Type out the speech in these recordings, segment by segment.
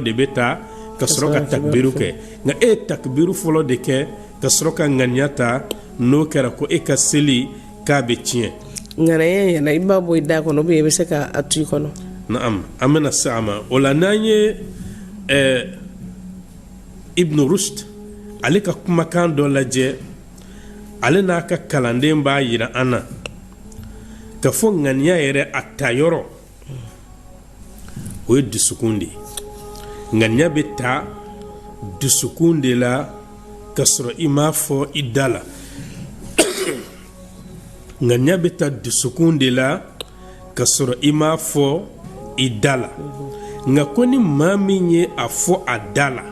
De bɛ ta ka sɔrɔ ka takbiru kɛ, nka e ye takbiru fɔlɔ de kɛ ka sɔrɔ ka ŋaniya ta. N'o kɛra ko e ka seli k'a bɛ tiɲɛ. Ŋaniya yɛrɛ, i b'a bɔ i da kɔnɔ ou bien i bɛ se ka a to i kɔnɔ? Naam, an bɛna se a ma. O la, n'an ye Ibn Rushd ale ka kumakan dɔ lajɛ, ale n'a ka kalanden b'a jira an na ka fɔ ŋaniya yɛrɛ a ta yɔrɔ, o ye dusukun de ye. Ŋaniya bɛ ta dusukun de la ka sɔrɔ i m'a fɔ i da la. Ŋaniya bɛ ta dusukun de la ka sɔrɔ i m'a fɔ i da la. Nka ko ni maa min ye a fɔ a da la,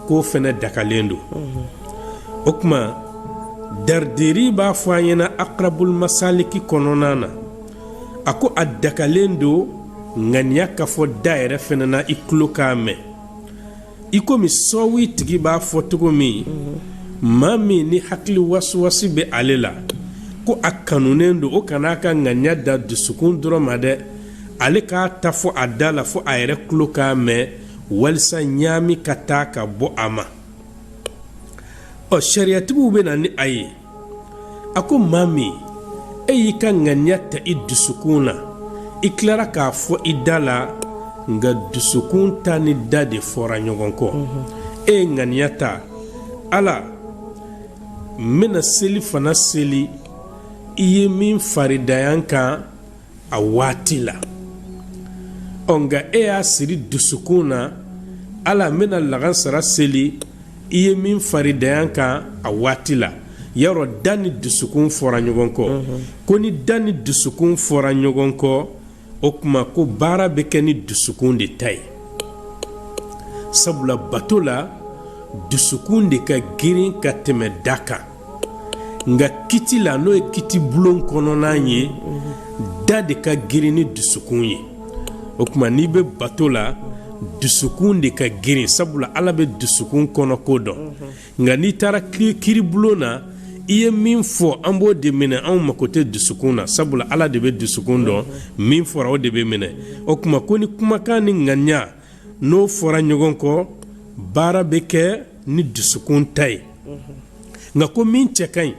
k'o fana dagalen don. O tuma, Dardiri b'a fɔ an ɲɛna Akrabul Masaliki kɔnɔna na, a ko a dagalen don ŋaniya ka fɔ da yɛrɛ fana na, i tulo k'a mɛn, i komi sɔwi tigi b'a fɔ cogo min. Maa min ni hakili wasuwasi bɛ ale la, ko a kanunen don o kana a ka ŋaniya da dusukun dɔrɔn ma dɛ, ale k'a ta fɔ a da la fo a yɛrɛ tulo k'a mɛn, walisa ɲaami ka taa ka bɔ a ma. Ɔ, sariyatigiw bɛ na ni a ye, a ko maa min e y'i ka ŋaniya ta i dusukun na, i tilara k'a fɔ i da la, nka dusukun ta ni da de fɔra ɲɔgɔn kɔ. E ye ŋaniya ta, Ala, n bɛna seli fana seli i ye min faridaya n kan a waati la. Ɔ, nka e y'a siri dusukun na, Ala, n bɛna lagansara seli i ye min faridaya n kan a waati la. Yarɔ, da ni dusukun fɔra ɲɔgɔn kɔ. Ko ni da ni dusukun fɔra ɲɔgɔn kɔ, o tuma ko baara bɛ kɛ ni dusukun de ta ye, sabula bato la, dusukun de ka girin ka tɛmɛ da kan. Nka kiti la, n'o ye kiti bulon kɔnɔna ye, da de ka girin ni dusukun ye. O tuma, n'i bɛ bato la, dusukun de ka girin, sabula Ala bɛ dusukun kɔnɔ ko dɔn. Nka n'i taara kiri bulon na, i ye min fɔ, an b'o de minɛ, anw mako tɛ dusukun na, sabula Ala de bɛ dusukun dɔn. Min fɔra, o de bɛ minɛ. O tuma, ko ni kumakan ni ŋaniya n'o fɔra ɲɔgɔn kɔ, baara bɛ kɛ ni dusukun ta ye. Nka ko min cɛ ka ɲi,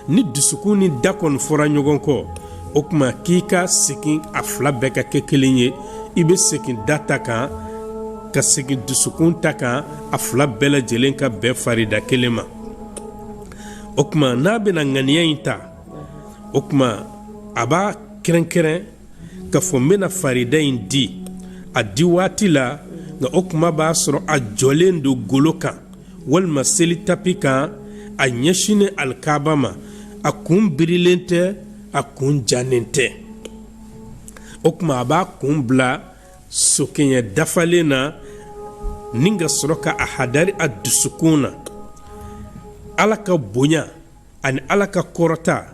ni dusukun ni da kɔni fɔra ɲɔgɔn kɔ, o tuma k'i ka segin a fila bɛɛ ka kɛ kelen ye. I bɛ segin da ta kan ka segin dusukun ta kan, a fila bɛɛ lajɛlen ka bɛn farida kelen ma. O tuma, n'a bɛna ŋaniya in ta, o tuma a b'a kɛrɛnkɛrɛn k'a fɔ n bɛna farida in di a di waati la. Nka o tuma b'a sɔrɔ a jɔlen don golo kan walima seli tapi kan, a ɲɛsinnen alikaba ma, a kun birilen tɛ, a kun jannen tɛ. O tuma a b'a kun bila sokeɲɛ dafalen na ni ka sɔrɔ ka a hadari a dusukun na Ala ka bonya ani Ala ka kɔrɔta,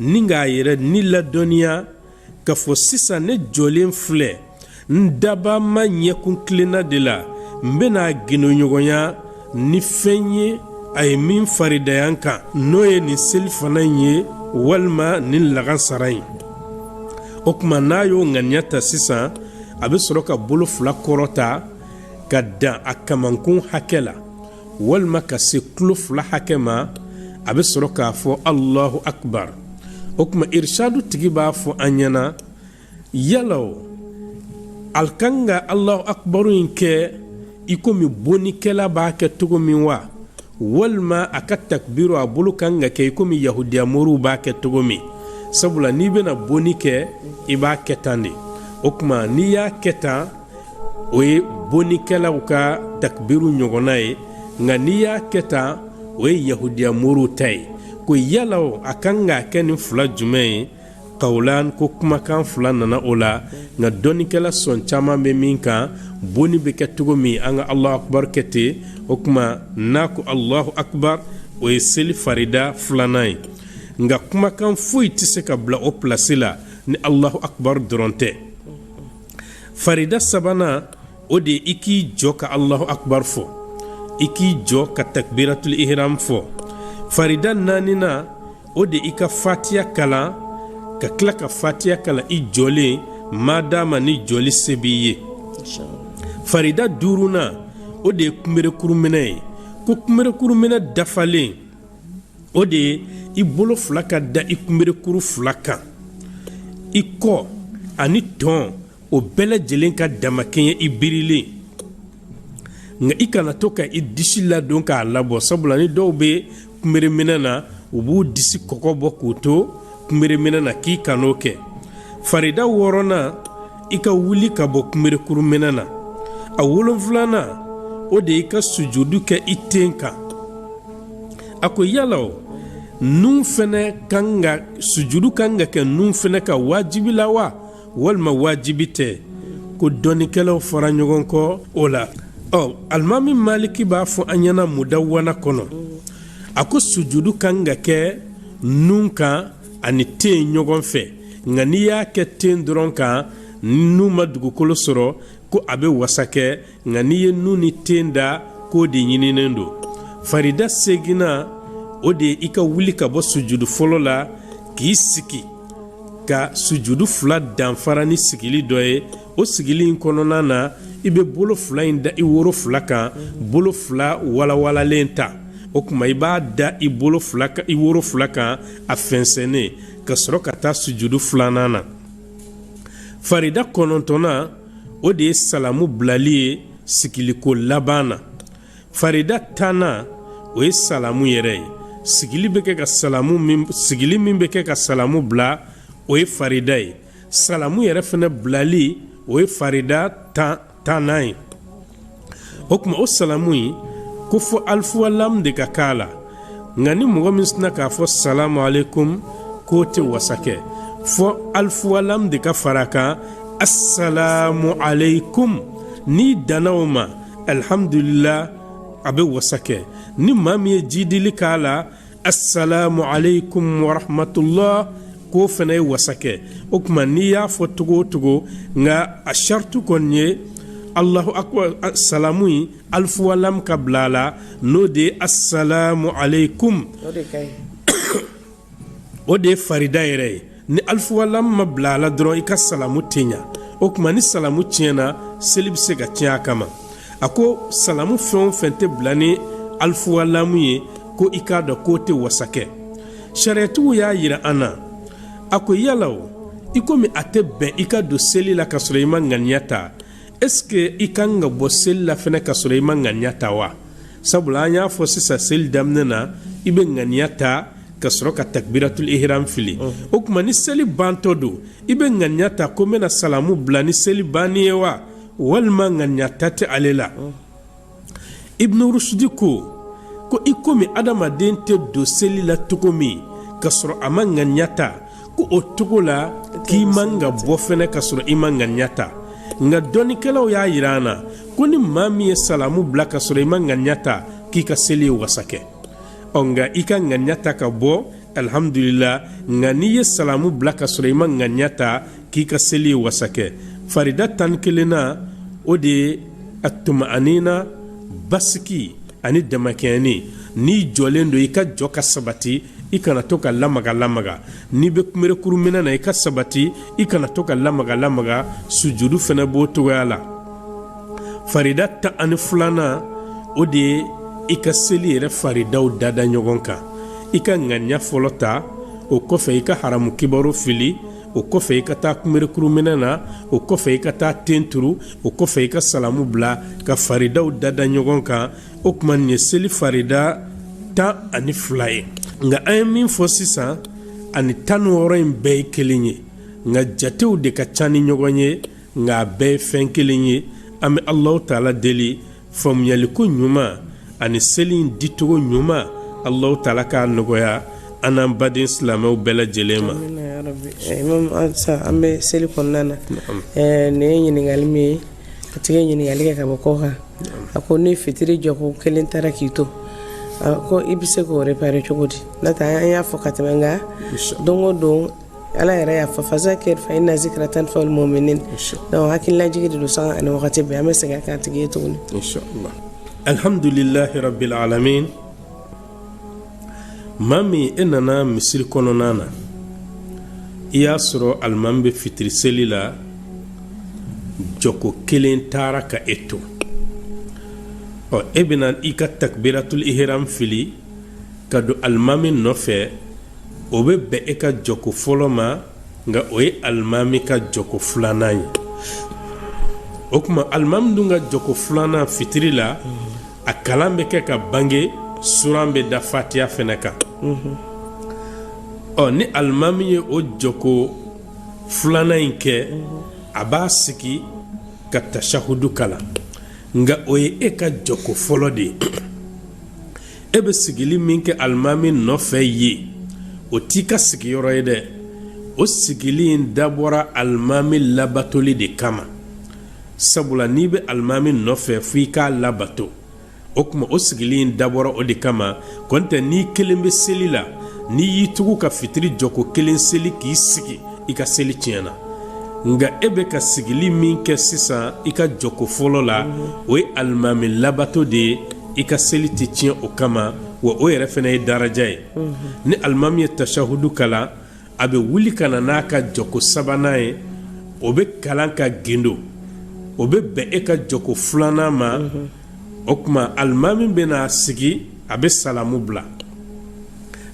ni k'a yɛrɛ ni ladɔnniya k'a fɔ sisan ne jɔlen filɛ n dabaa ma ɲɛkun tilenna de la, n bɛna gindoɲɔgɔnya ni fɛn ye a ye min faridaya n kan, n'o ye nin selifana in ye walima nin lagansara in. O tuma, n'a y'o ŋaniya ta sisan, a bɛ sɔrɔ ka bolo fila kɔrɔta ka dan a kamankun hakɛ la walima ka se tulo fila hakɛ ma. A bɛ sɔrɔ k'a fɔ Alahu akubar. O tuma, irishadu tigi b'a fɔ an ɲɛna, yala o al kan ka Alahu akubaru in kɛ i komi bonnikɛla b'a kɛ cogo min wa, walima a ka takbiru a bolo kan ka kɛ i komi yahudiya moriw b'a kɛ cogo min? Sabula n'i bɛna bonni kɛ, i b'a kɛ tan de. O tuma, n'i y'a kɛ tan, o ye bonnikɛlaw ka takbiru ɲɔgɔnna ye, nka n'i y'a kɛ tan, o ye yahudiya moriw ta ye. Ko yala o a kan k'a kɛ nin fila jumɛn ye? Kawulan, ko kumakan fila nana o la, nka dɔnnikɛla sɔn caman bɛ min kan, bonni bɛ kɛ cogo min, an ka Alahu akubar kɛ ten. O tuma, n'a ko Alahu akubar, o ye seli farida filanan ye. Nka kumakan foyi tɛ se ka bila o pilasi la ni Alahu akubar dɔrɔn tɛ. Farida sabanan, o de ye i k'i jɔ ka Alahu akubar fɔ, i k'i jɔ ka takbiratul ihram fɔ. Farida naaninan, o de i ka fatiya kalan, ka tila ka fatiya kalan i jɔlen, madama ni jɔli se b'i ye. Farida duurunan o de ye kunberekuru minɛ ye. Ko kunberekuru minɛ dafalen, o de ye i bolo fila ka da i kunberekuru fila kan, i kɔ ani tɔn, o bɛɛ lajɛlen ka damakɛɲɛ i birilen. Nka i kana to ka i disi ladon k'a labɔ, sabula ni dɔw bɛ kunbereminɛ na, u b'u disi kɔkɔ bɔ k'u to kunbereminɛ na, k'i kan'o kɛ. Farida wɔɔrɔnan, i ka wuli ka bɔ kunberekuru minɛ na. A wolonfilanan, o de i ka sujudu kɛ i ten kan. A ko yala o nun fɛnɛ kan ka sujudu kan ka kɛ nun fɛnɛ ka wajibi la wa, walima wajibi tɛ? Ko dɔnnikɛlaw fɔra ɲɔgɔn kɔ o la. Ɔ, Alimami Maliki b'a fɔ an ɲɛna Mudawana kɔnɔ, a ko sujudu kan ka kɛ nun kan ani ten ɲɔgɔn fɛ, nka n'i y'a kɛ ten dɔrɔn kan, nun ma dugukolo sɔrɔ, ko a bɛ wasa kɛ. Nka n'i ye nun ni ten da, k'o de ɲininen don. Farida seginnan, o de ye i ka wuli ka bɔ sujudu fɔlɔ la k'i sigi ka sujudu fila danfara ni sigili dɔ ye. O sigili in kɔnɔna na, i bɛ bolo fila in da i woro fila kan, bolo fila walawalalen ta. O tuma i b'a da i bolo fila kan, i woro fila kan, a fɛnsɛnnen, ka sɔrɔ ka taa sujudu filanan na. Farida kɔnɔntɔnnan, o de ye salamu bilali ye sigiliko laban na. Farida tannan, o ye salamu yɛrɛ ye. Sigili bɛ kɛ ka salamu min, sigili min bɛ kɛ ka salamu bila, o ye farida ye. Salamu yɛrɛ fana bilali, o ye farida tannan ye. O tuma o salamu in, ko fo alifuwalam de ka k'a la. Nka ni mɔgɔ min sinna k'a fɔ salamu aleykum, k'o tɛ wasa kɛ, fo alifuwalam de ka fara a kan, assalamu aleykum. N'i danna o ma, alhamdulila, a bɛ wasa kɛ. Ni maa min ye jidili k'a la, assalamu aleykum warahmatullah, k'o fana ye wasa kɛ. O tuma n'i y'a fɔ cogo o cogo, nka a saritu kɔni ye Allahu akbar salamu in alifuwalam ka bila a la, n'o de ye assalamu aleykum, o de ye farida yɛrɛ ye. Ni alifuwalam ma bila a la dɔrɔn, i ka salamu tɛ ɲa. O tuma ni salamu tiɲɛna, seli bɛ se ka tiɲɛ a kama. A ko salamu fɛn o fɛn tɛ bila ni alifuwalamu ye, ko i k'a dɔn k'o tɛ wasa kɛ. Sariyatigiw y'a yira an na, a ko yala o i komi a tɛ bɛn i ka don seli la ka sɔrɔ i ma ŋaniya ta, est ce que i kan ka bɔ seli la fɛnɛ ka sɔrɔ i ma ŋaniya ta wa? Sabula an y'a fɔ sisan, seli daminɛ na, i bɛ ŋaniya ta ka sɔrɔ ka takbiratul ihram fili. O tuma ni seli bantɔ don, i bɛ ŋaniya ta ko n bɛna salamu bila ni seli banni ye wa, walima ŋaniya ta tɛ ale la? Ibnu Rusudi ko i komi adamaden tɛ don seli la cogo min ka sɔrɔ a ma ŋaniya ta, ko o cogo la k'i man ka bɔ fɛnɛ ka sɔrɔ i ma ŋaniya ta. Nka dɔnnikɛlaw y'a yira an na ko ni maa min ye salamu bila ka sɔrɔ i ma ŋaniya ta, k'i ka seli ye wasa kɛ. Ɔ, nka i ka ŋaniya ta ka bɔ, alhamdulila. Nka n'i ye salamu bila ka sɔrɔ i ma ŋaniya ta, k'i ka seli ye wasa kɛ. Farida 11nan, o de ye atumaanina, basigi ani damakɛɲɛni. N'i jɔlen don, i ka jɔ ka sabati, i kana to ka lamaga lamaga. N'i bɛ kunberekuru minɛ na, i ka sabati, i kana to ka lamaga lamaga. Sujudu fana b'o cogoya la. Farida 12nan, o de ye i ka seli yɛrɛ faridaw dada ɲɔgɔn kan. I ka ŋaniya fɔlɔ ta, o kɔfɛ i ka haramu kibaru fili, o kɔfɛ i ka taa kunberekuru minɛ na, o kɔfɛ i ka taa ten turu, o kɔfɛ i ka salamu bila, ka faridaw dada ɲɔgɔn kan. O tuma nin ye seli farida 12 ye. Nka an ye min fɔ sisan ani 16 in bɛɛ ye kelen ye, nka jatew de ka ca ni ɲɔgɔn ye, nka a bɛɛ ye fɛn kelen ye. An bɛ Alahu taala deli, faamuyaliko ɲuman ani seli in dicogo ɲuman, Alahu taala k'a nɔgɔya an n'an baden silamɛw bɛɛ lajɛlen ma. An bɛ seli kɔnɔna na. Nin ye ɲininkali min ye, a tigi ye ɲininkali kɛ ka bɔ kɔkan. A ko ni fitiri jɔko kelen taara k'i to, ko i bɛ se k'o réparer cogo di? N'o tɛ an y'a fɔ ka tɛmɛ, nka don o don Ala yɛrɛ y'a fɔ fazakir fa inna zikra tanfa'ul mu'minin. Donc hakililajigi de don sanga ani wagati bɛɛ. An bɛ segin a kan a tigi ye tuguni. Inshallah. Alhamdulillahi rabbil alamin. Maa min e nana misiri kɔnɔna na, i y'a sɔrɔ alimami bɛ fitiri seli la, jɔko kelen taara ka e to. Ɔ, e bɛna i ka takbiratul ihram fili ka don alimami nɔfɛ, o bɛ bɛn e ka jɔko fɔlɔ ma, nka o ye alimami ka jɔko filanan ye. O tuma alimami dun ka jɔko filanan fitiri la, a kalan bɛ kɛ ka bange, suran bɛ da fatiya fɛnɛ kan. Ɔ, ni alimami ye o jɔko filanan in kɛ, a b'a sigi ka tashahudu kalan, nka o ye e ka jɔko fɔlɔ de ye. E bɛ sigili min kɛ alimami nɔfɛ ye, o t'i ka sigiyɔrɔ ye dɛ. O sigili in dabɔra alimami labatoli de kama, sabula n'i bɛ alimami nɔfɛ, fo i k'a labato. O tuma o sigili in dabɔra o de kama. Kɔntɛ n'i kelen bɛ seli la, n'i y'i tugu ka fitiri jɔko kelen seli k'i sigi, i ka seli tiɲɛna. Nka e bɛ ka sigili min kɛ sisan i ka jɔko fɔlɔ la, o ye alimami labato de ye. I ka seli tɛ tiɲɛ o kama, wa o yɛrɛ fana ye daraja ye. Ni alimami ye tashahudu kalan, a bɛ wuli ka na n'a ka jɔko sabanan ye. O bɛ kalan ka gendo, o bɛ bɛn e ka jɔko filanan ma. O tuma alimami bɛna sigi, a bɛ salamu bila.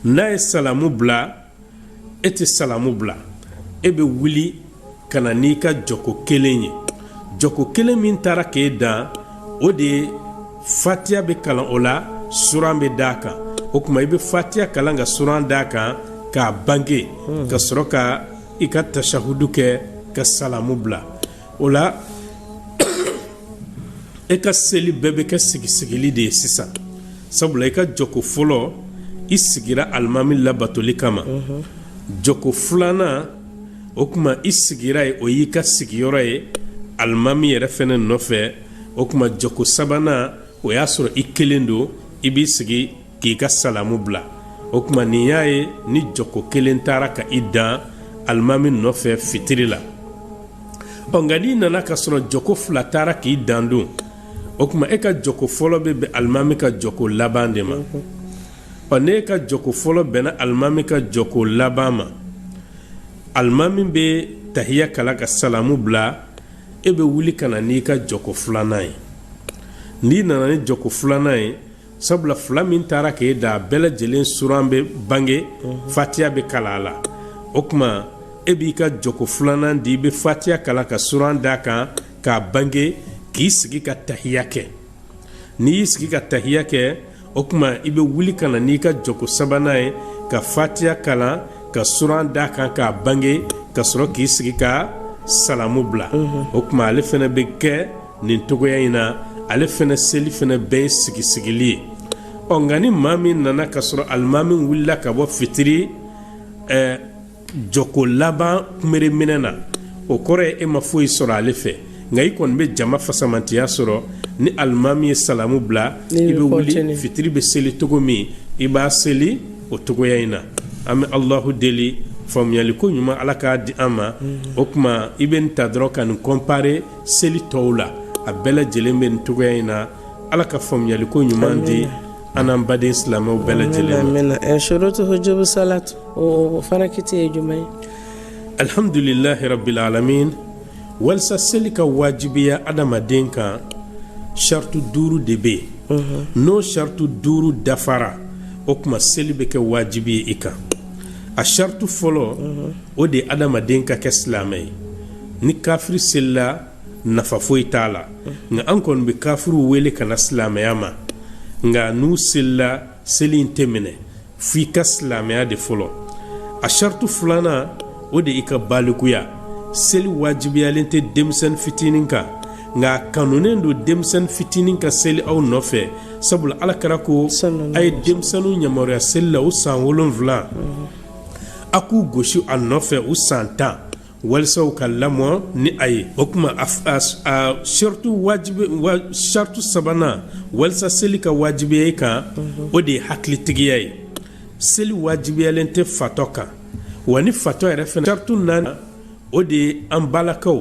N'a ye salamu bila, e tɛ salamu bila, e bɛ wuli ka na n'i ka jɔko kelen ye. Jɔko kelen min taara k'e dan, o de ye fatiya bɛ kalan o la, suran bɛ d'a kan. O tuma i bɛ fatiya kalan ka suran d'a kan k'a bange, ka sɔrɔ ka i ka tashahudu kɛ ka salamu bila. O la, e ka seli bɛɛ bɛ kɛ sigisigili de ye sisan, sabula i ka jɔko fɔlɔ, i sigira alimami labatoli kama. Jɔko filanan, o tuma i sigira yen, o y'i ka sigiyɔrɔ ye alimami yɛrɛ fɛnɛ nɔfɛ. O tuma jɔko sabanan, o y'a sɔrɔ i kelen don, i b'i sigi k'i ka salamu bila. O tuma nin y'a ye ni jɔko kelen taara ka i dan alimami nɔfɛ fitiri la. Ɔ, nka n'i nana ka sɔrɔ jɔko fila taara k'i dan dun, o tuma e ka jɔko fɔlɔ bɛ bɛn alimami ka jɔko laban de ma. Ɔ, n'e ka jɔko fɔlɔ bɛnna alimami ka jɔko laban ma, alimami bɛ tahiya kalan ka salamu bila, e bɛ wuli ka na n'i ka jɔko filanan ye. N'i nana ni jɔko filanan ye, sabula fila min taara k'e da, a bɛɛ lajɛlen suran bɛ bange, fatiya bɛ kalan a la. O tuma e b'i ka jɔko filanan di, i bɛ fatiya kalan ka suran d'a kan k'a bange, k'i sigi ka tahiya kɛ. N'i y'i sigi ka tahiya kɛ, o tuma i bɛ wuli ka na n'i ka jɔko sabanan ye, ka fatiya kalan ka suran d'a kan k'a bange, ka sɔrɔ k'i sigi ka salamu bila. O tuma ale fana bɛ kɛ nin togoya in na, ale fana seli fana bɛɛ ye sigisigili ye. Ɔ, nka ni maa min nana ka sɔrɔ alimami wulila ka bɔ fitiri jɔko laban kunbere minɛ na, o kɔrɔ ye e ma foyi sɔrɔ ale fɛ, nka i kɔni bɛ jama fasamantiya sɔrɔ. Ni alimami ye salamu bila, i bɛ wuli, fitiri bɛ seli cogo min, i b'a seli o cogoya in na. An bɛ Alahu deli, faamuyali ko ɲuman, Ala k'a di an ma. O tuma i bɛ nin ta dɔrɔn ka nin comparer seli tɔw la, a bɛɛ lajɛlen bɛ nin cogoya in na. Ala ka faamuyali ko ɲuman di an n'an baden silamɛw bɛɛ lajɛlen ma. Shurutu hujubu salat, o fana kiti ye jumɛn ye? Alhamdulilahi rabbil alamin. Walisa seli ka wajibiya adamaden kan, shartu duuru de bɛ yen. N'o shartu duuru dafara, o tuma seli bɛ kɛ wajibi ye i kan. A shartu fɔlɔ, o de ye adamaden ka kɛ silamɛ ye. Ni kafiri selila, nafa foyi t'a la. Nka an kɔni bɛ kafiriw wele ka na silamɛya ma, nka n'u selila, seli in tɛ minɛ, f'i ka silamɛya de fɔlɔ. A saritu filanan, o de i ka balikuya. Seli wajibiyalen tɛ denmisɛnnin fitinin kan, nka a kanunen don denmisɛnnin fitinin ka seli aw nɔfɛ, sabula Ala kira ko: a ye denmisɛnninw yamaruya seli la u san 7, a k'u gosi a nɔfɛ u san 10, walisa u ka lamɔ ni a ye. O tuma a saritu wajibi, saritu sabanan walisa seli ka wajibiya i kan, o de ye hakilitigiya ye. Seli wajibiyalen tɛ fatɔ kan, wa ni fatɔ yɛrɛ fana. Saritu naani, o de ye an balakaw,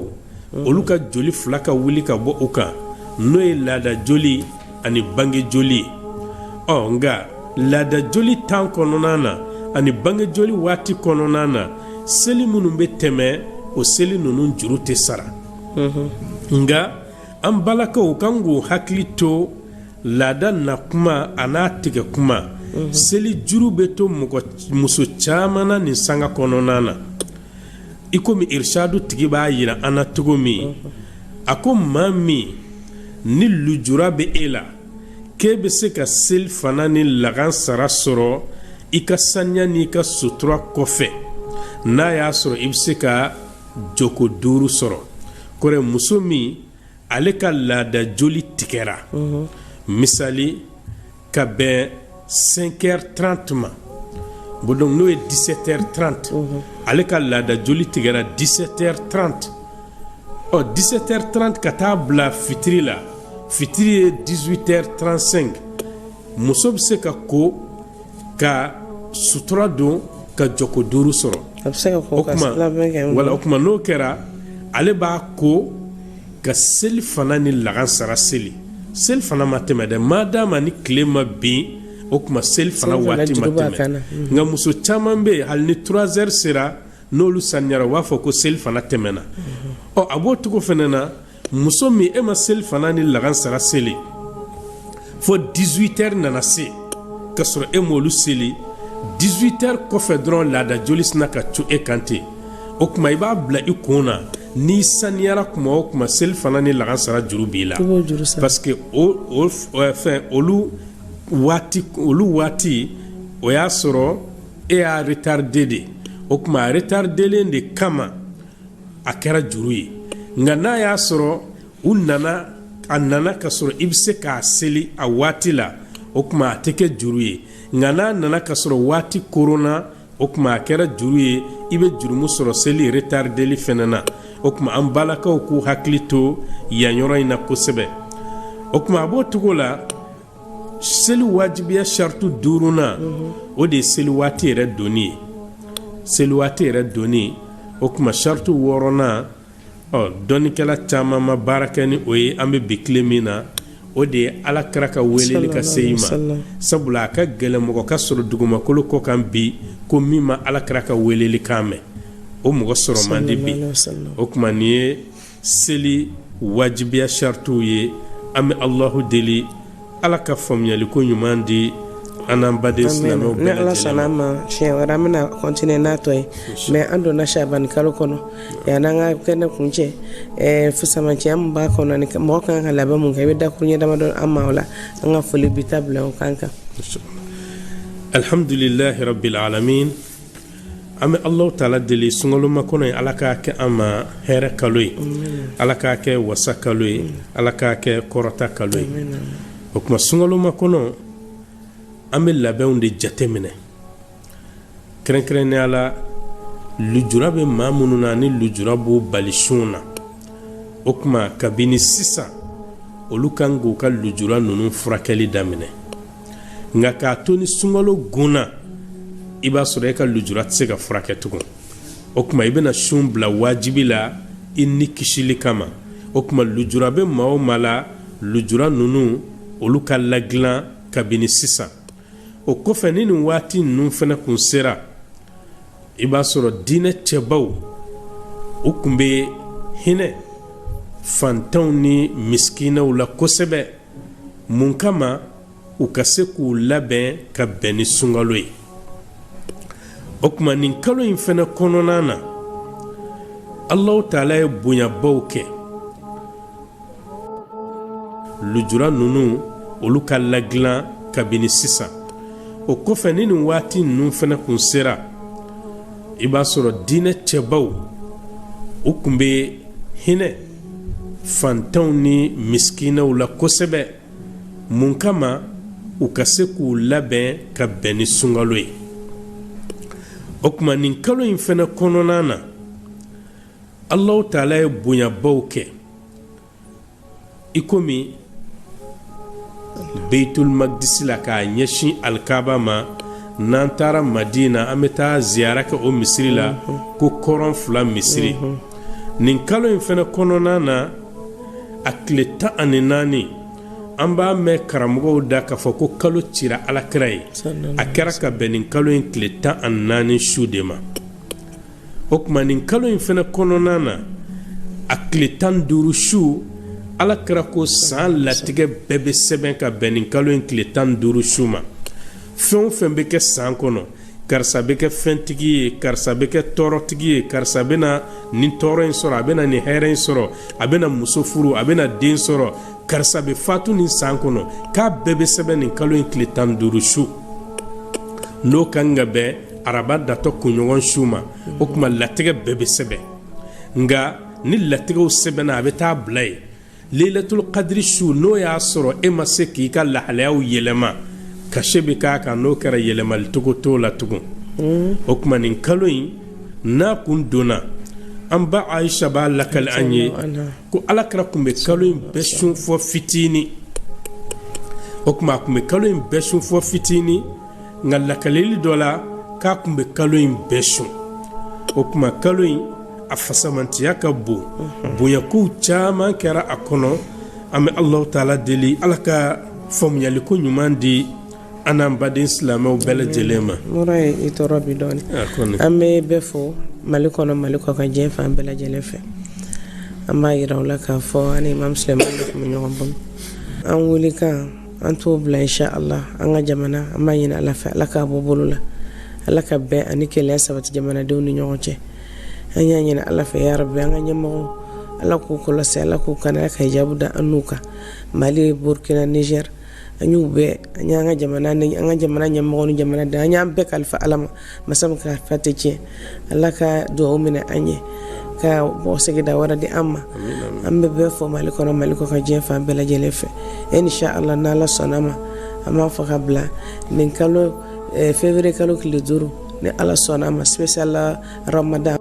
olu ka joli fila ka wuli ka bɔ u kan, n'o ye laada joli ani bange joli ye. Ɔ, nka laada joli tan kɔnɔna na ani bange joli waati kɔnɔna na, seli minnu bɛ tɛmɛ, o seli ninnu juru tɛ sara. Nka an balakaw kan k'u hakili to Laada na kuma a n'a tigɛ kuma, seli juru bɛ to mɔgɔ muso caman na nin sanga kɔnɔna na. I komi irishadu tigi b'a yira an na cogo min, a ko maa min ni lujura bɛ e la, k'e bɛ se ka seli fana ni lagansara sɔrɔ i ka saniya n'i ka sutura kɔfɛ, n'a y'a sɔrɔ i bɛ se ka jɔko 5 sɔrɔ. Kɔrɔ muso min ale ka laada joli tigɛra, misali ka bɛn 5h30 ma, bon donc n'o ye 17h30, ale ka laada joli tigɛra 17h30. Ɔ 17h30 ka taa bila fitiri la, fitiri ye 18h35, muso bɛ se ka ko ka sutura don ka jɔko 5 sɔrɔ. A bɛ se ka ko o ka tuma labɛn kɛ. Wala, o tuma n'o kɛra, ale b'a ko ka seli fana ni lagansara seli. Seli fana ma tɛmɛ dɛ, madama ni tile ma bin, o tuma seli fana Seli fana waati ma juru b'a tɛmɛ. kan na. Nka muso caman bɛ yen, hali ni 3 heures sera, n'olu saniyara, u b'a fɔ ko seli fana tɛmɛna. Ɔ a b'o cogo fana na, muso min e ma seli fana ni lagansara seli fo 18 heures nana se ka sɔrɔ e m'olu seli, 18 heures kɔfɛ dɔrɔn laada joli sina ka cu e kan ten. O tuma i b'a bila i kun na, n'i saniyara kuma o kuma, seli fana ni lagansara juru b'i la. I b'o juru sara. Parce que o fɛn olu waati o y'a sɔrɔ e y'a retardé de. O tuma a retardelen de kama a kɛra juru ye. Nka n'a y'a sɔrɔ u nana, a nana ka sɔrɔ i bɛ se k'a seli a waati la, o tuma a tɛ kɛ juru ye. Nka n'a nana ka sɔrɔ waati koronna, o tuma a kɛra juru ye, i bɛ jurumu sɔrɔ seli retardeli fɛnɛ na. O tuma an balakaw k'u hakili to yan yɔrɔ in na kosɛbɛ. O tuma a b'o cogo la, seli wajibiya saritu duurunan, o de ye seli waati yɛrɛ donni ye, seli waati yɛrɛ donni. O tuma saritu wɔɔrɔnan, ɔ dɔnnikɛla caman ma baara kɛ ni o ye an bɛ bi tile min na, o de ye Ala kira ka weleli ka se i ma. Sabula a ka gɛlɛn mɔgɔ ka sɔrɔ dugumakolo kɔ kan bi ko min ma Ala kira ka weleli kan mɛn, o mɔgɔ sɔrɔ man di bi. O tuma nin ye seli wajibiya sarituw ye. An bɛ Alahu deli, Ala ka faamuyaliko ɲuman di an n'an baden silamɛw Ni bɛɛ Ala lajɛlen sɔnna ma. A ma, siɲɛ wɛrɛ an bɛna continuer n'a tɔ ye. Mais an donna Shabani kalo kɔnɔ, yanni an ka kɛnɛ kun cɛ, fusamanciya min b'a kɔnɔ ni mɔgɔ kan ka labɛn mun kɛ, i bɛ dakuruɲɛ damadɔ an ma o la, an ka foli bi ta bila o kan kan. Alhamdulilahi rabbil alamin. An bɛ Alahu taala deli, sunkalo kɔnɔ ye, Ala k'a kɛ an ma hɛrɛ kalo ye, Ala k'a kɛ wasa kalo ye, Ala k'a kɛ kɔrɔta kalo ye. O tuma sunkalo kɔnɔ, an bɛ labɛnw de jate minɛ, kɛrɛnkɛrɛnnenya la lujura bɛ maa minnu na ni lujura b'u bali sun na. O tuma kabini sisan, olu kan k'u ka lujura ninnu furakɛli daminɛ. Nka k'a to ni sunkalo gunna, i b'a sɔrɔ e ka lujura tɛ se ka furakɛ tugun. O tuma i bɛna sun bila wajibi la i ni kisili kama. O tuma lujura bɛ maa o maa la, lujura ninnu olu ka ladilan kabini sisan. O kɔfɛ, ni nin waati ninnu fana kun sera, i b'a sɔrɔ diinɛ cɛbaw u tun bɛ hinɛ fantanw ni misikinɛw la kosɛbɛ. Mun kama? U ka se k'u labɛn ka bɛn ni sunkalo ye. O tuma nin kalo in fana kɔnɔna na, Alahu taala ye bonyabaw kɛ. Lujura ninnu olu ka ladilan kabini sisan. O kɔfɛ, ni nin waati ninnu fana kun sera, i b'a sɔrɔ diinɛ cɛbaw u tun bɛ hinɛ fantanw ni misikinɛw la kosɛbɛ. Mun kama? U ka se k'u labɛn ka bɛn ni sunkalo ye. O tuma nin kalo in fana kɔnɔna na, Alahu taala ye bonyabaw kɛ, i komi Beitul Magdisi la k'a ɲɛsin Alikaba ma. N'an taara Madina, an bɛ taa ziyara kɛ o misiri la, ko kɔrɔn fila misiri. Nin kalo in fana kɔnɔna na, a tile 14, an b'a mɛn karamɔgɔw da k'a fɔ ko kalo cira Alakira ye. A kɛra ka bɛn nin kalo in tile 14 su de ma. O tuma nin kalo in fana kɔnɔna na, a tile 15 su, Ala kira ko san latigɛ bɛɛ bɛ sɛbɛn ka bɛn nin kalo in tile 15 su ma. Fɛn o fɛn bɛ kɛ san kɔnɔ, karisa bɛ kɛ fɛntigi ye, karisa bɛ kɛ tɔɔrɔtigi ye, karisa bɛna nin tɔɔrɔ in sɔrɔ, a bɛna nin hɛrɛ in sɔrɔ, a bɛna muso furu, a bɛna den sɔrɔ, karisa bɛ fatu nin san kɔnɔ, k'a bɛɛ bɛ sɛbɛn nin kalo in tile 15 su. N'o kan ka bɛn araba datɔ kunɲɔgɔn su ma, o tuma latigɛ bɛɛ bɛ sɛbɛn. Nka ni latigɛw sɛbɛnna, a bɛ taa bila yen. Leilatul kadiri su, n'o y'a sɔrɔ e ma se k'i ka lahalayaw yɛlɛma, cachet bɛ k'a kan. N'o kɛra, yɛlɛmali cogo t'o la tugun. O tuma nin kalo in n'a kun donna, an ba Ayisa b'a lakali an ye ko Ala kira tun bɛ kalo in bɛɛ sun fɔ fitinin. O tuma a tun bɛ kalo in bɛɛ sun fɔ fitinin, nka lakalili dɔ la k'a tun bɛ kalo in bɛɛ sun. O tuma kalo in a fasamantiya ka bon, bonyakow caman kɛra a kɔnɔ. An bɛ Alahu taala deli, Ala ka faamuyaliko ɲuman di an n'an baden silamɛw bɛɛ lajɛlen ma. Mura ye i tɔɔrɔ bi dɔɔnin. An bɛ bɛɛ fo Mali kɔnɔ, Mali kɔkan, diɲɛ fan bɛɛ lajɛlen fɛ. An b'a yira u la k'a fɔ an ni Imam Sulemani de tun bɛ ɲɔgɔn bolo. An welekan an t'o bila, insha Allah. An ka jamana, an b'a ɲini Ala fɛ, Ala k'a bɔ bolo la, Ala ka bɛn ani kelenya sabati jamanadenw ni ɲɔgɔn cɛ. An y'a ɲini Ala fɛ, ya Rabbi, an ka ɲɛmɔgɔw, Ala k'u kɔlɔsi, Ala k'u kana, Ala ka hijabu da an n'u kan. Mali, Burkina, Niger, an y'u bɛɛ, an y'an ka jamana ni an ka jamana ɲɛmɔgɔ ni jamanaden, an y'an bɛɛ kalifa Ala ma, masa min kalifa tɛ tiɲɛ. Ala ka dugawu minɛ an ye, ka bɔ sigida wɛrɛ di an ma. An bɛ bɛɛ fo Mali kɔnɔ, Mali kɔkan, diɲɛ fan bɛɛ lajɛlen fɛ. Insha Allah, n'Ala sɔnna ma, an b'a fɔ ka bila nin kalo février kalo tile 5, ni Ala sɔnna ma, spécial Ramadan.